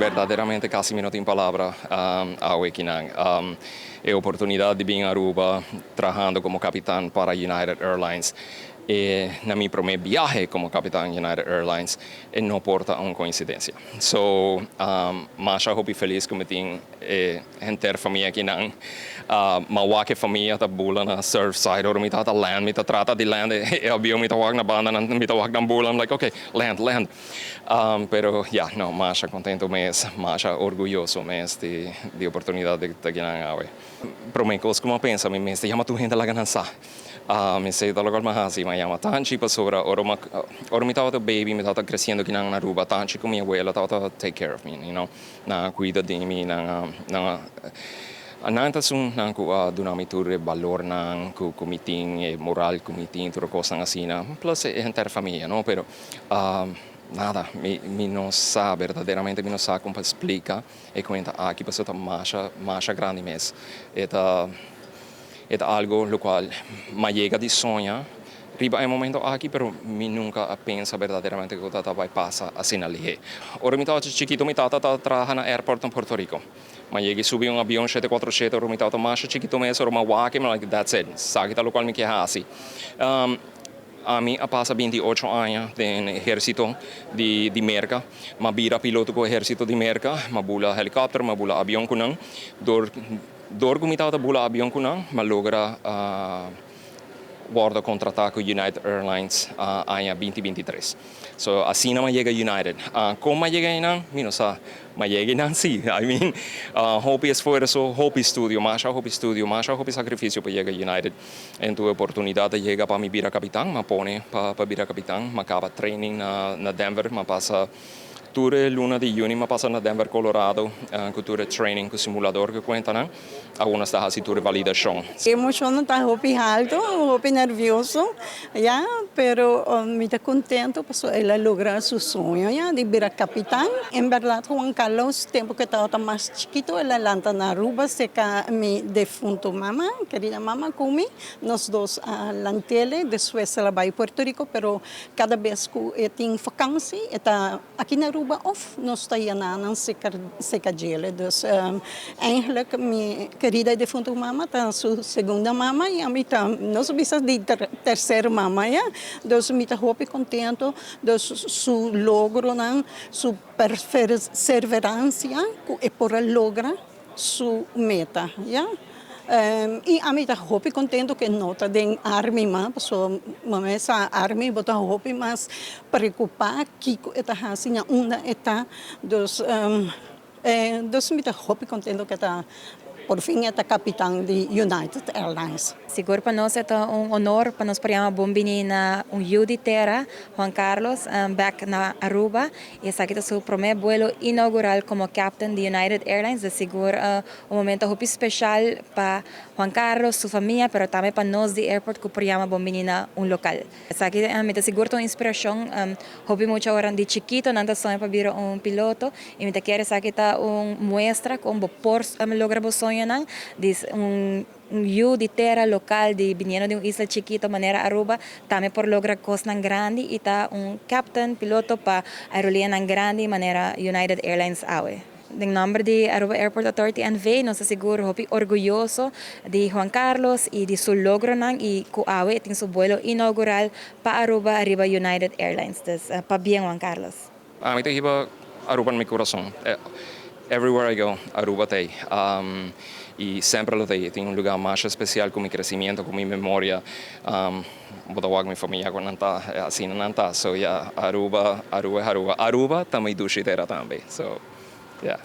Berdaderamente casi mi no tin palabra awe akinan. E oportunidad di bin Aruba trahando como capitan pa United Airlines y na mi prome biahe como capitan United Airlines e no por ta un coincidencia. So, masha hopi feliz cu mi tin henter famia akinan. M'a wak e famia ta bula na Surfside, ora mi ta land, mi ta trata di land e avion, mi ta wak na banda, mi ta wak nan bula, I'm like, "Okay, land, land." Pero yeah, no, masha contento mes, masha orguyoso mes di oportunidad di ta akinan awe. Prome cos cu mi a pensa, mi mester yama tur hende laga nan sa. Mi sa ta loke m'a hasi, m'a yama Tanchi pasobra ora mi tabata baby, mi tabata creciendo akinan na Aruba, Tanchi cu mi abuela tabata take care of me. Nan a cuida di mi, nan ta esun nan cu a duna mi tur e balornan cu mi tin, e moral cu mi tin, tur cosnan asina. Plus e henter famia, no? Pero nada, mi no sa, berdaderamente mi no sa con pa splica e cuenta aki, pasobra ta masha, masha grandi mes. E ta algo locual m'a yega di soña riba e momento aki, pero mi nunca a pensa berdaderamente cu ta bay pasa asina lihe. Ora mi tabata chikito, mi tata ta traha na airport na Puerto Rico. M'a yega subi un avion 747, ora mi tabata mas chikito mes, ora m'a wak, mi like, "That's it, esaki ta locual mi kier hasi." Ami a pasa 28 aña den ehercito di Merca. M'a bira piloto cu ehercito di Merca, m'a bula helicopter, m'a bula avion cu nan. Dor cu mi tabata bula avion cu nan, m'a logra wordo contrata cu United Airlines aña 2023. So asina m'a yega United. Con m'a yega einan? Mi no sa. M'a yega einan si. I mean, hopi esfuerso, hopi estudio, masha hopi estudio, masha hopi sacrificio pa yega United. Anto oportunidad a yega pa mi bira capitan, m'a pone pa bira capitan, m'a caba training na Denver, m'a pasa tur luna di juni, m'a pasa na Denver, Colorado, cu tur training cu simulador cu cuenta nan. Awor ta haci tur validacion. Emocion ta hopi halto, hopi nervioso, ya, pero mi ta contento pasobra el a logra su soño, ya, di bira capitan. En berdad, Juan Carlos, tempo cu e tabata mas chikito, el a lanta na Aruba, cerca mi defunto mama, querida mama cu mi, nos dos a lant'e, despues el a bay Puerto Rico, pero cada bes cu e tin vakantie, e ta aki na Aruba of nos ta nan cerca dje. Dus eigenlijk mi querida defunto mama ta su segunda mama y ami ta nos bisa di tercera mama, ya. Dus mi ta hopi contento, dus su logronan, su perseverancia cu e por a logra su meta, ya. Y ami ta hopi contento cu e no ta den army mas, paso mama sa army bo ta hopi mas preocupa kico e ta hasi na unda e ta. Dus mi ta hopi contento cu e ta por fin e ta capitan di United Airlines. Sigur pa nos ta un honor pa nos por yama bonbini na un yiu di tera, Juan Carlos, back na Aruba. Y esaki ta su prome vuelo inaugural como captain di United Airlines. Ta sigur un momento hopi special pa Juan Carlos, su famia, pero tambe pa nos di airport cu por yama bonbini na un local. Esaki ta sigur un inspiracion, hopi mucha ora di chikito nan ta soña pa bira un piloto y mi ta kere esaki ta un muestra con bo por logra bo soñonan, di un yiu di tera local di biniendo di un isla chikito manera Aruba, tambe por logra cosnan grandi y ta un captain, piloto pa aerolínea grandi manera United Airlines awe. Den nomber di Aruba Airport Authority NV, nos ta sigur hopi orguyoso di Juan Carlos y di su logronan y cu awe tin su vuelo inaugural pa Aruba ariba United Airlines. Dus, pabien, Juan Carlos. Ami ta hiba Aruba na mi curason. Everywhere I go, Aruba t'ey. Y semper lo t'ey. Tin un lugar mas special cu mi crecimento, cu mi memoria. Bo ta wak mi famia cu nan ta, asina nan ta. So yeah, Aruba, Aruba, Aruba. Aruba tambe dushi tera tambe. So, yeah.